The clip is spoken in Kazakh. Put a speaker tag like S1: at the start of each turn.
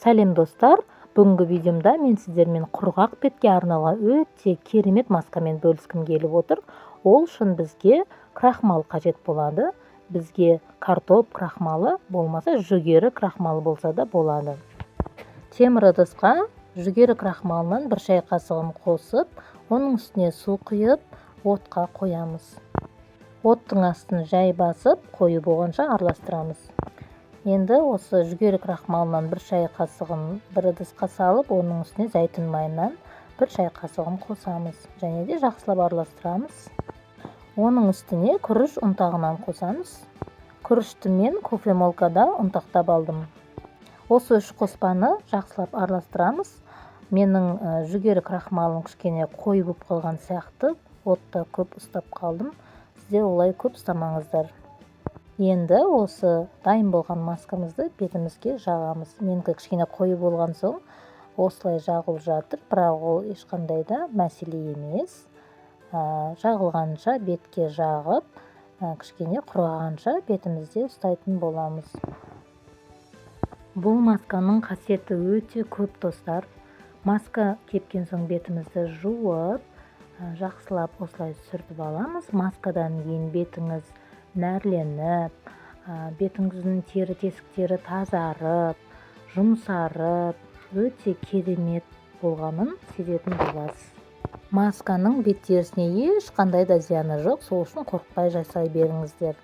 S1: Сәлем, достар! Бүгінгі видеомда мен сіздермен құрғақ бетке арналған өте керемет маскамен бөліскім келіп отыр. Ол үшін бізге крахмал қажет болады. Бізге картоп крахмалы болмаса, жүгері крахмалы болса да болады. Темір ыдысқа жүгері крахмалынан 1 шай қасығын қосып, оның үстіне су құйып, отқа қоямыз. Оттың астын жай басып, қою болғанша араластырамыз. Енді осы жүгері крахмалынан 1 шай қасығын бір ыдысқа салып, оның үстіне зәйтүн майынан 1 шай қасығын қосамыз және де жақсылап араластырамыз. Оның үстіне күріш ұнтағынан қосамыз. Күрішті мен кофемолкада ұнтақтап алдым. Осы үш қоспаны жақсылап араластырамыз. Менің жүгері крахмалым кішкене қою болып қалған сияқты, отта көп ұстап қалдым. Сіздер олай көп ұстамаңыздар. Енді осы дайын болған маскамызды бетімізге жағамыз. Менікі кішкене қою болған соң, осылай жағылып жатыр, бірақ ол ешқандай да мәселе емес. Жағылғанша бетке жағып, кішкене құрғағанша бетімізде ұстайтын боламыз. Бұл масканың қасиеті өте көп, достар. Маска кепкен соң бетімізді жуып, жақсылап осылай сүртіп аламыз. Маскадан кейін бетіңіз нәрленіп, бетіңіздің тері тесіктері тазарып, жұмсарып, өте керемет болғанын сезетін боласыз. Масканың бет терісіне ешқандай да зияны жоқ, сол үшін қорықпай жасай беріңіздер.